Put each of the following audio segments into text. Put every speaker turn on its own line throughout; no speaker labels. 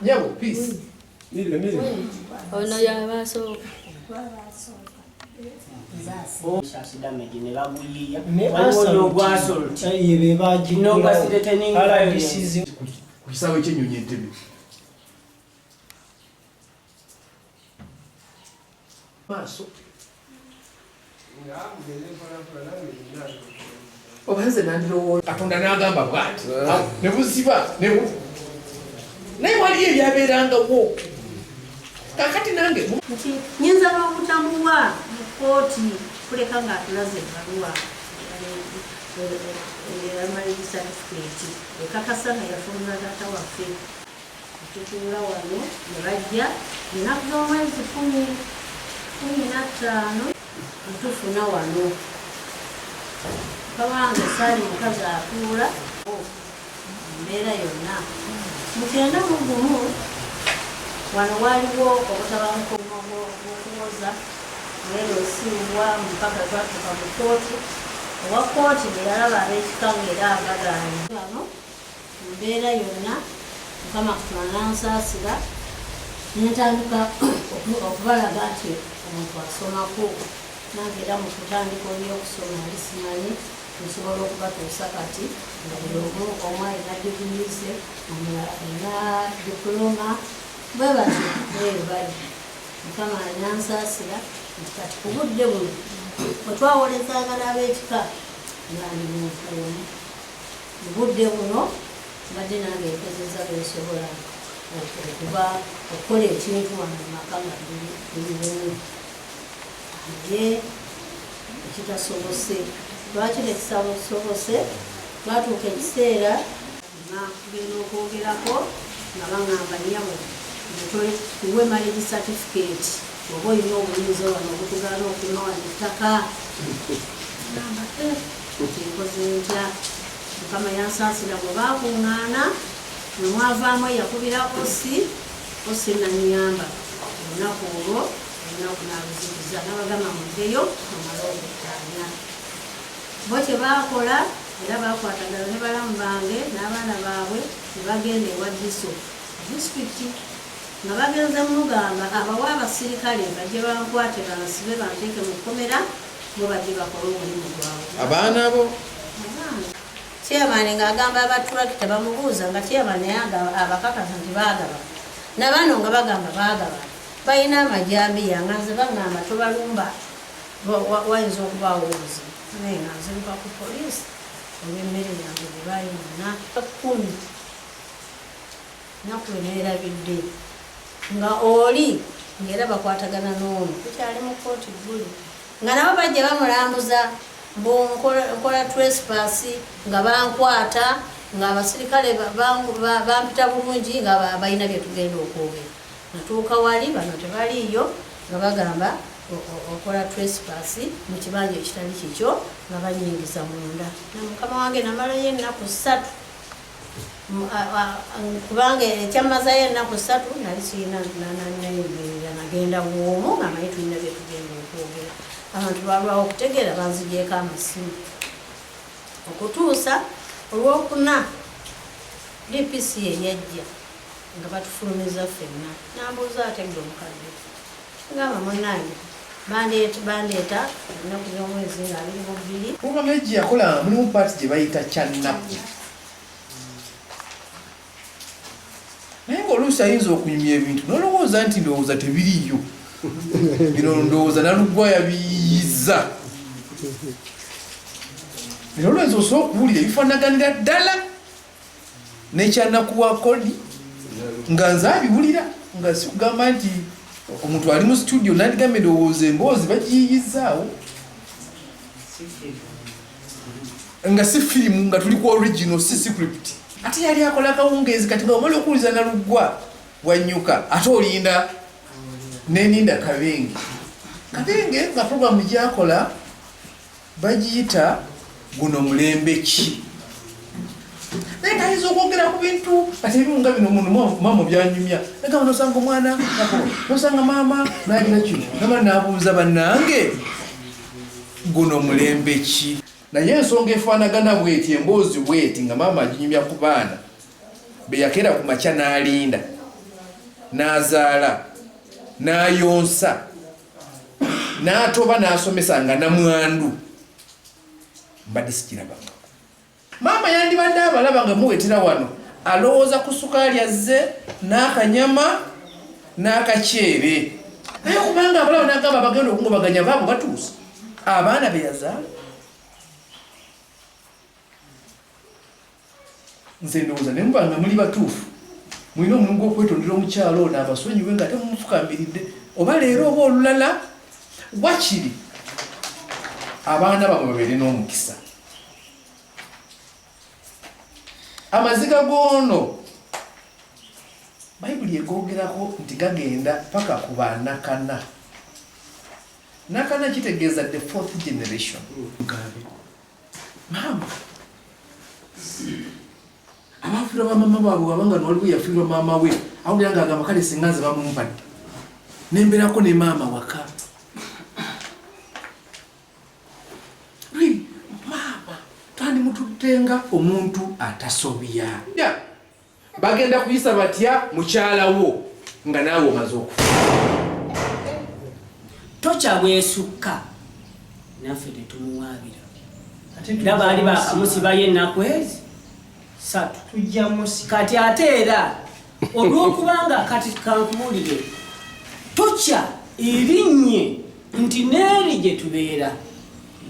Nyabo, peace.
Ono yaba asooka.
Ku kisaawe ky'ennyonyi Entebbe. Maaso. Oba nze nandirowooza Katonda n'agamba bw'ati ne buziba ne bu naye waliyo ebyabeerangawo kakati nange
Nti nyinza n'obutamuwa mu kkooti kuleka ng'atulaze ebbaluwa eya marriage certificate ekakasa nga yafuluma taata waffe. Tutuula wano ne bajja ennaku z'omwezi 15 netufuna wano. Mukama wange saali mukazi atuula embeera yonna. Mu 91 wano waaliwo obutabanguko bw'okuwoza mwero osiibwa mpaka twatuuka mu kkooti. Owa kkooti bwe yalaba ab'ekika ng'era abagaanyi wano mu mbeera yonna, Mukama Katonda n'ansaasira ne ntandika okubalaga nti omuntu asomako. Nange era mu kutandika ebyokusoma nali simanyi nsobola okubatuusa kati nga buli omu omu alina diguli ze, omulala alina diploma, bwe batyo bweyo bali. Mukama n'ansaasira nti kati ku budde buno bwe twawolezanga n'ab'ekika nga ndi muntu omu. Mu budde buno mbadde nange nkozeza bwe nsobola okuba okukola ekintu wano mu maka nga tuli bumu. Naye ekitasobose, lwaki tekisasobose? Twatuuka ekiseera nga tugenda okwogerako nga baŋŋamba nnyabo tuwe marriage certificate oba olina obuyinza wano obutugaana okupima wano ettaka. Ŋŋamba nti nkoze ntya? Mukama yansaasira bwe baakuŋŋaana ne mwavaamu eyakubira OC, OC n'annyamba olunaku olwo olunaku n'aluzikiza n'abagamba muddeyo mumale okuttaanya. Bo kye baakola era baakwatagana ne balamu bange n'abaana baabwe ne bagenda ewa DISO disitulikiti nga bagenze mugamba abawe abasirikale bajje bankwate bansibe banteeke mu kkomera bo bajje bakole omulimu gwabwe.
Abaana bo?
Abaana. Chairman ng'agamba aba tractor bamubuuza nga chairman naye abakakasa nti baagaba na bano nga bagamba baagaba balina amajambiya nga nze baŋŋamba tobalumba wayinza okubaawo obuzibu naye nga nziruka ku poliisi olw'emmere yange gye baayonona 10 naku neerabidde nga oli ng'era bakwatagana n'ono tukyali mu kkooti ggulu nga nabo bajja bamulambuza mbu nkola trespass nga bankwata nga abasirikale bampita bulungi nga balina bye tugenda okwogera. Natuuka wali bano tebaliiyo nga bagamba okola trespass mu kibanja ekitali kikyo nga banyingiza munda. Na mukama wange namalayo ennaku 3 kubanga ekyammazayo ennaku 3 nali sirina nanayingira nagenda bwomu nga manyi tulina bye tugenda okwogera. Abantu balwawo okutegeera banzigyeko amasimu okutuusa olwokuna DPC eyajja nga batufulumiza ffenna nambuuza ate gwe mukadde ngamba munnange bandeeta ennaku z'omwezi nga 22.
Program eyo gye yakola mulimu part gye bayita kyannaku naye ng'oluusi ayinza okunyumya ebintu n'olowooza nti ndowooza tebiriiyo bino ndowooza Naluggwa yabiyiyiza bino olweza osobola okuwulira ebifaanaganira ddala n'ekyanaku wa kodi nga nze abiwulira nga sikugamba nti omuntu ali mu studio nandigambye ndowooza emboozi bagiyiyizaawo. Nga si firimu, nga tuli ku original, si script. Ate yali akola kawungeezi. Kati nga omala okuwuliza Naluggwa wanyuka, ate olinda neninda Kabenge. Kabenge nga programu gyakola bagiyita Guno Mulembe Ki, naye ngayinza okwogera ku bintu ate ebimu nga bino muno maama byanyumya. Nagamba nosanga omwana nosanga maama nagira kino, nama nabuuza, "Bannange, guno mulembe ki?" Naye ensonga efaanagana bweti, emboozi bweti nga maama aginyumya ku baana be yakeera ku makya n'alinda, n'azaala, n'ayonsa, n'atoba, n'asomesa nga namwandu, mbadde sikirabanga. Maama yandibadde abalaba nga muwetera wano, alowooza ku sukaali azze n'akanyama n'akaceere, naye kubanga abalaba n'agamba bagenda okungobaganya baabo batuuse, abaana be yazaala. Nze ndowooza ne muba nga muli batuufu, mulina omulimu gw'okwetondera omukyalo ono, abasonyiwe nga temumufukamiridde, oba leero oba olulala, wakiri abaana bamwe babeere n'omukisa. Amaziga goono Bayibuli egogerako nti gagenda paka ku banakana nakana, kitegeeza the fourth generation. Maama abafiirwa bamama baabwe, wabanga nowaliwo yafiirwa maama we, awulira nga agamba, "Kale singa nze bamumpadde nembeerako ne maama waka." Really, maama twandimutudde nga omuntu atasobya. Bagenda kuyisa batya mukyala wo nga naawe omaze okufa?
Tokyabwesukka, naffe tetumuwaabira, era baali bakamusibayo ennaku ezi 3.
Tujja musi.
Kati ate era olwokubanga kati kankubuulire, tokya erinnye nti neeri gye tubeera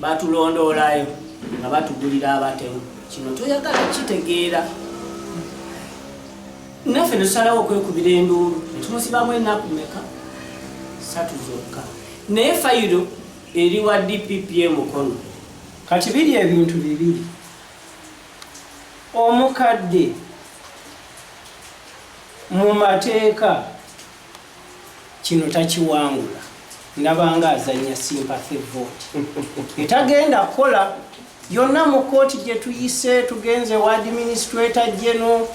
batulondoolayo nga batugulira abatemu. Kino toyagala kitegeera. Naffe netusalawo okwekubira enduulu, netumusibamu ennaku meka? 3 zokka, naye fayiro eri wa DPP Mukono.
Kati biri ebintu bibiri. Omukadde mu mateeka kino takiwangula, ndabanga azanya sympathy vote etagenda kukola yonna. Mu kooti gye tuyise, tugenze wa administrator general,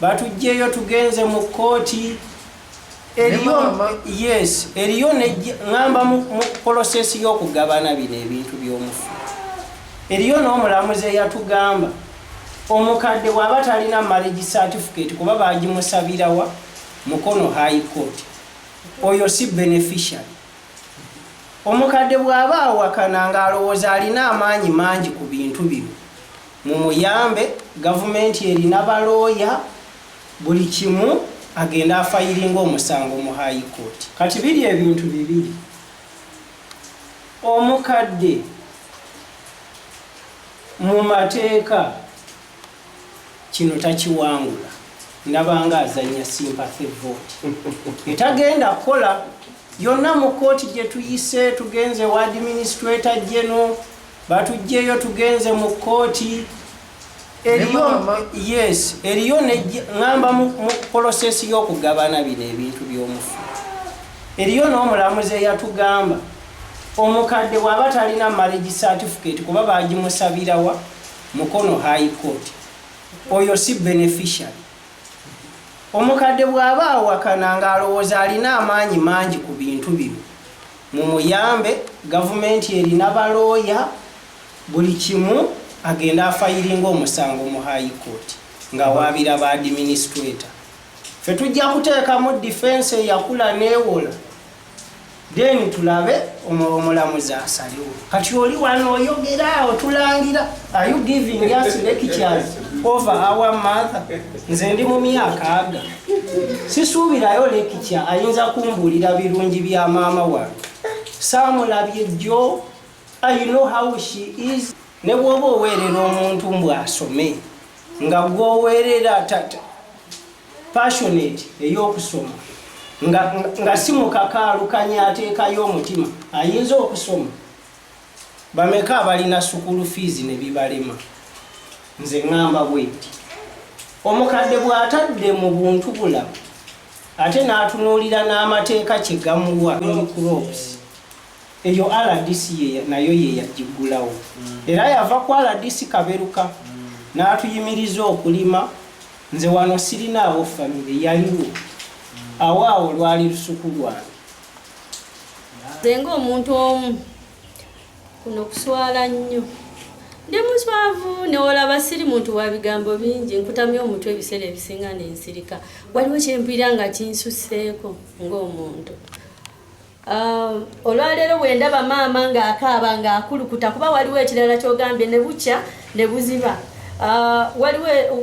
batugjeyo, tugenze mu kooti eriyo.
Maama.
Yes, eriyo ŋŋamba mu process y'okugabana bino ebintu by'omufu, eriyo n'omulamuzi eyatugamba omukadde bw'aba talina marriage certificate, kuba bagimusabirawa Mukono High Court, oyo si beneficiary. Omukadde bw'aba awakana ng'alowooza alina amaanyi mangi ku bintu bino, mumuyambe. Gavumenti erina balooya, buli kimu, agenda afayiringa omusango mu High Court. Kati biri ebintu bibiri. Omukadde mu mateeka kino takiwangula, ndabanga azanya sympathy vote etagenda kukola yonna. Mu kooti gye tuyise, tugenze wa administrator general, batugjeyo, tugenze mu kooti eriyo.
Maama.
Yes, eriyo ŋŋamba mu process y'okugabana bino ebintu by'omufu, eriyo n'omulamuzi eyatugamba omukadde bw'aba talina marriage certificate, kuba bagimusabirawa Mukono High Court, oyo si beneficiary. Omukadde bw'aba awakana ng'alowooza alina amaanyi mangi ku bintu bino, mumuyambe. Gavumenti erina balooya, buli kimu, agenda afayiringa omusango mu High Court ng'awaabira ba administrator. Ffe tujja kuteekamu defense eyakula neewola, then tulabe omulamuzi asalewo. Kati oli wano oyogera, otulangira, are you giving us lectures over our mother? Nze ndi mu myaka aga, sisuubirayo lecture ayinza kumbuulira birungi bya maama wange. Saamulabye jjo. I know how she is. Ne bw'oba oweerera omuntu mbw asome, nga gwoweerera passionate ey'okusoma, nga si mukakaalukanya, ateekayo omutima, ayinza okusoma. Bameka abalina school fees ne bibalema? Nze ŋŋamba bweti, omukadde bw'atadde mu buntu bulamu ate n'atunuulira n'amateeka kye gamuwa crops, eyo RDC nayo ye yagigulawo. Era yava ku RDC Kaberuka n'atuyimiriza okulima. Nze wano sirinaawo famire yaliwo, awo awo lwali lusuku lwange.
Nze ng'omuntu omu kuno kuswala nnyo, ndi muswavu newolaba siri muntu wa bigambo bingi, nkutamya omutwe ebiseera ebisinga nensirika. Waliwo kyempulira nga kinsuseeko ng'omuntu. Olwaleero bwe ndaba maama ng'akaaba ng'akulukuta, kuba waliwo ekirala kyogambye ne bukya ne buziba.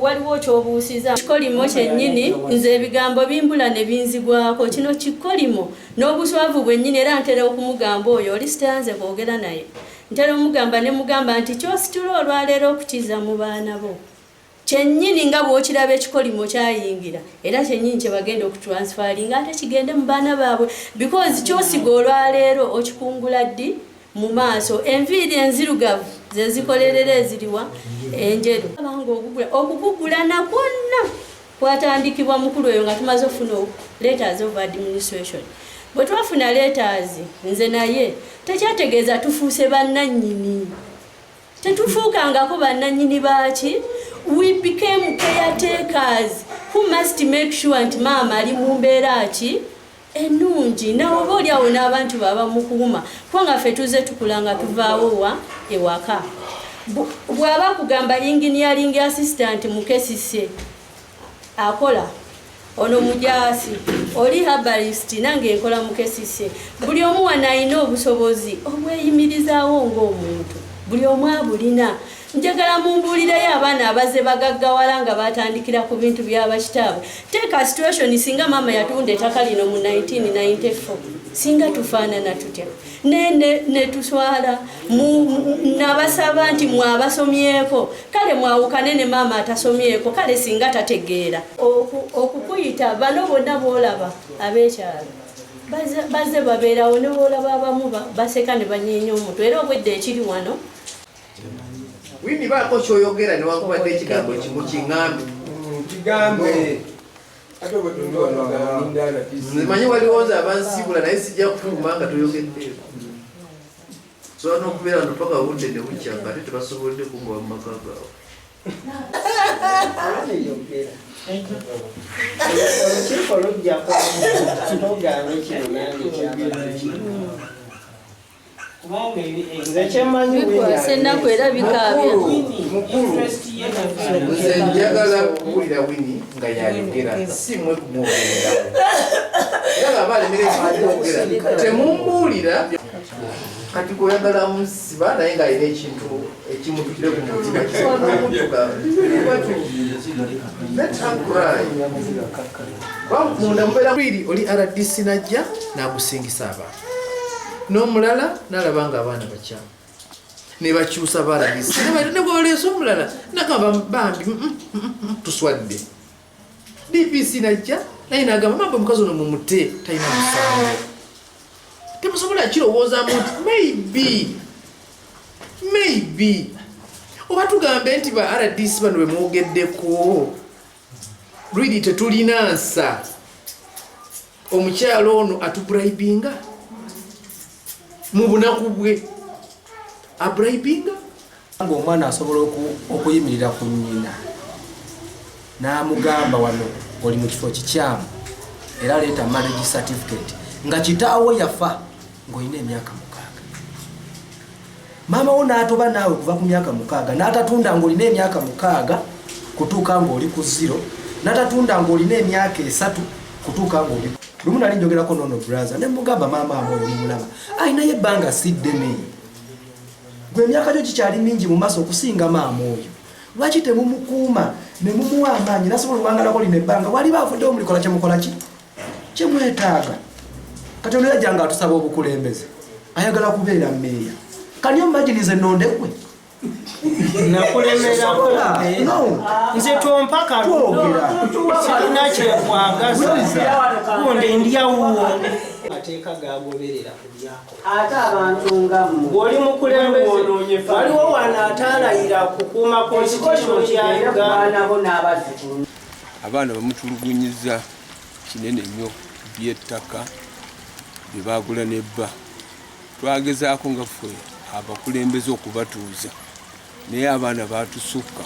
Waliwo kyobuusiza kikolimo kyennyini, nze ebigambo bimbula ne binzigwako. Kino kikolimo n'obuswavu bwennyini, era ntera okumugamba oyo oli sitayanze kwogera naye, ntera omugamba ne mugamba nti kyositula olwaleero okukiza mu baana bo kyennyini nga bw'okiraba ekikolimo kyayingira, era kyennyini kye bagenda okutransfaringa ate kigende mu baana baabwe, because kyosiga olwaleero okikungula ddi mu maaso. Enviiri enzirugavu ze zikolerera eziriwa enjeru. Abanga okugugulana kwonna kwatandikibwa mukulu oyo nga tumaze okufuna letters of administration. Bwe twafuna letters nze naye tekyategeeza tufuuse bannannyini, tetufuukangako bannannyini baaki. We became caretakers who must make sure nti maama ali mu mbeera ki ennungi, nawe oba oli awo n'abantu baba mukuuma, kubanga ffe tuze tukula nga tuvaawo wa ewaka. Bw'aba kugamba engineering assistant mu KCCA akola ono mujaasi, oli herbalist, nange nkola mu KCCA, buli omu wano alina obusobozi obweyimirizaawo ng'omuntu, buli omu abulina. Njagala mumbuulireyo abaana abaze bagaggawala nga batandikira ku bintu byabakitaabwe. Teeka situation, singa maama yatunda ettaka lino mu 1994, singa tufaanana tutya? Ne tuswala. Nabasaba nti mwabasomyeko, kale mwawukane ne maama atasomyeko, kale singa tategeera okukuyita. Bano bonna boolaba ab'ekyalo bazze babeerawo, ne boolaba abamu baseka ne banyeenya omutwe, era obwedde ekiri wano.
Winnie, baako kyoyogera newankubadde ekigambo kimu, kiŋŋambe.
Kigambe ate obwetundiwanogalinda.
Nze manyi waliwo nze abansiibula, naye sijja kufuluma nga toyogeddeeko. Sobola n'okubeera wano paka budde ne bukya nga ate tebasobodde kungoba mu maka gaabwe.
Yogera, olukiiko lujja togambe kino nange kyabadde kino.
Kubanga
Nze kyemmanyi
Bikwasa ennaku era bikaabya.
Mukulu, nze njagala kuwulira Winnie nga yayogera, si mwe kumwogerera, era nga aba alemerera okwogera temumbuulira. Kati koyagala musiba naye ng'alina ekintu ekimutukire ku mutima kisobola n'omutuka. Let her cry. Munda mubeera really oli RDC najja n'agusingisa abaana n'omulala n'alaba nga abaana bakyamu ne bakyusa ba RDC ne bwaleese omulala nagamba bambi tuswadde. DPC najja naye nagamba mambe omukazi ono mumute, talina musango. Temusobola kirowoozaamu nti maybe oba tugambe nti ba RDC bano bemwogeddeko really tetulina nsa, omukyalo ono atubribinga mu bunaku bwe abribinga.
Nga omwana asobola okuyimirira ku nnyina n'amugamba wano oli mu kifo kikyamu, era leeta marriage certificate, nga kitaawo yafa ng'olina emyaka 6, maama wo n'atoba naawe kuva ku myaka 6, n'atatunda ng'olina emyaka 6 kutuuka ng'oli ku 0, n'atatunda ng'olina emyaka 3 kutuuka ng'oli. Lumu nali njogerako noono brother ne mugamba, maama amwoyo mumulaba alinayo ebbanga si ddene, gwe emyaka gyo gikyali mingi mu maaso okusinga maama oyo, lwaki temumukuuma ne mumuwa amaanyi nasobola oluwangalako lino ebbanga? Wali baavuddewo mulikola kyemukola ki kyemwetaaga. Kati ono yajja nga atusaba obukulembeze, ayagala kubeera mmeeya. Can you imagine nze nonde gwe?
Nakulemerako.
No.
Nze tompaka.
Twogera.
Sirina kyekwagaza, gundi ndyawuwo. mateeka gagoberera ku byako.
Ate abantu nga mmwe
Bw'oli mukulembeze,
Mwonoonye family.
waliwo wano ataalayira kukuuma constitution ya
ku
Uganda.
baana bo n'abazzukulu.
Abaana bamutulugunyiza kinene nnyo by'ettaka bye baagula nebba. Twagezaako nga ffe abakulembeze okubatuuza, naye abaana baatusukka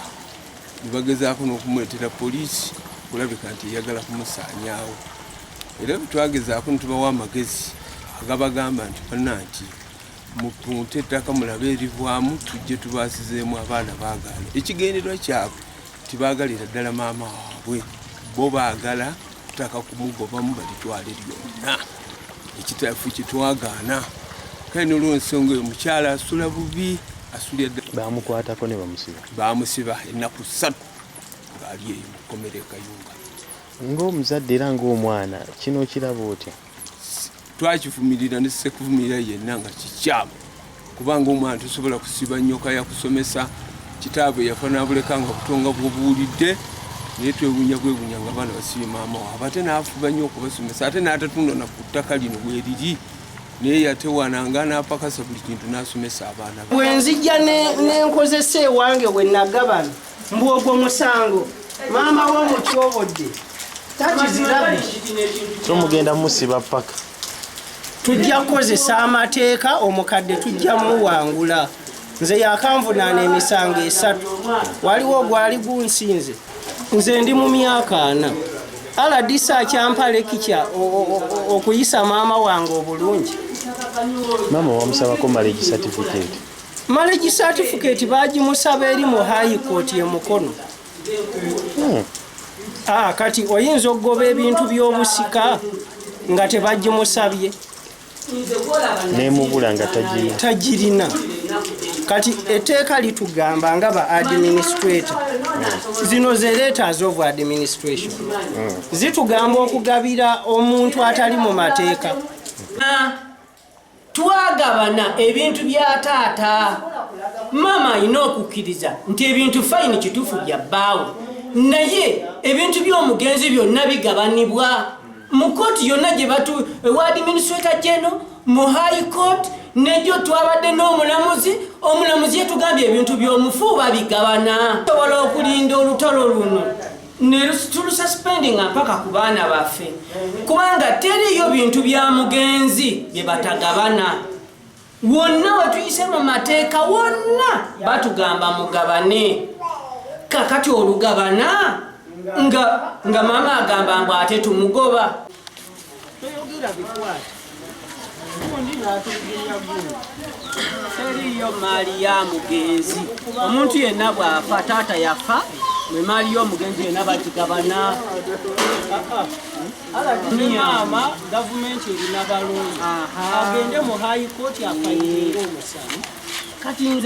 ne bagezaako n'okumuleetera poliisi okulabika nti eyagala kumusaanyaawo. Era bwe twagezaako ne tubawa amagezi agabagamba nti banna nti mupunte ettaka mulabe erivaamu, tujje tubaasizeemu. Abaana baagaana. Ekigendererwa kyabwe tibaagalira ddala maama waabwe, bo baagala ttaka kumugobamu balitwale lyonna. Ekitafu kyetwagaana. Kale n'olwensonga eyo omukyala asula bubi, asulira ddala.
Bamukwatako ne bamusiba?
Bamusiba ennaku 3 ng'ali eyo mu kkomera e Kayunga.
Ng'omuzadde era ng'omwana, kino okiraba otya?
Twakivumirira ne sekuvumirira yenna nga kikyamu, kubanga omwana tosobola kusiba nnyoka yakusomesa. Kitaabwe yafa n'abuleka nga butonga bw'obuwulidde, naye twewunya bwewunya nga abaana basibye maama waabwe, ate n'afuba nnyo okubasomesa, ate n'atatunda na ku ttaka lino bweriri, naye yatewananga n'apakasa buli kintu n'asomesa abaana be.
Bwe nzijja nenkozesa ewange we nagabana, mbu ogwo musango, maama w'omutyobodde takizirabi.
So mugenda musiba paka?
Tujja kukozesa amateeka, omukadde tujja muwangula. Nze yakanvunaana emisango 3, waliwo ogwali gunsinze. Nze ndi mu myaka 40, RDC akyampa lekikya okuyisa maama wange obulungi.
Maama wamusabako marriage certificate?
Marriage certificate bagimusaba eri mu High Court e Mukono. Kati oyinza okugoba ebintu by'obusika nga tebagimusabye?
Nemubula nga tagirina.
Tagirina. Kati etteeka litugamba nga ba administrator, zino ze letters of administration zitugamba okugabira omuntu atali mu mateeka.
Twagabana ebintu bya taata. Maama alina okukkiriza nti ebintu fine kituufu bya bbaawe, naye ebintu by'omugenzi byonna bigabanibwa mu kooti yonna gye batu ewa administrator general mu High Court. Nejjo twabadde n'omulamuzi, omulamuzi yetugambye ebintu by'omufu babigabana. Tobola okulinda olutalo luno ne tulususpendinga mpaka ku baana baffe, kubanga teriyo bintu bya mugenzi bye batagabana. Wonna wetuyise mu mateeka wonna batugamba mugabane. Kakati olugabana nga maama agamba mbu ate tumugoba.
Toyogera bikwata gundi n'atulugunya gundi.
Teriyo maali ya mugenzi. Omuntu yenna bw'afa, taata yafa, emaali y'omugenzi yenna bagigabana.
Maama gavumenti erina balungi, agende mu High Court afayiringa omusango.
Kati nze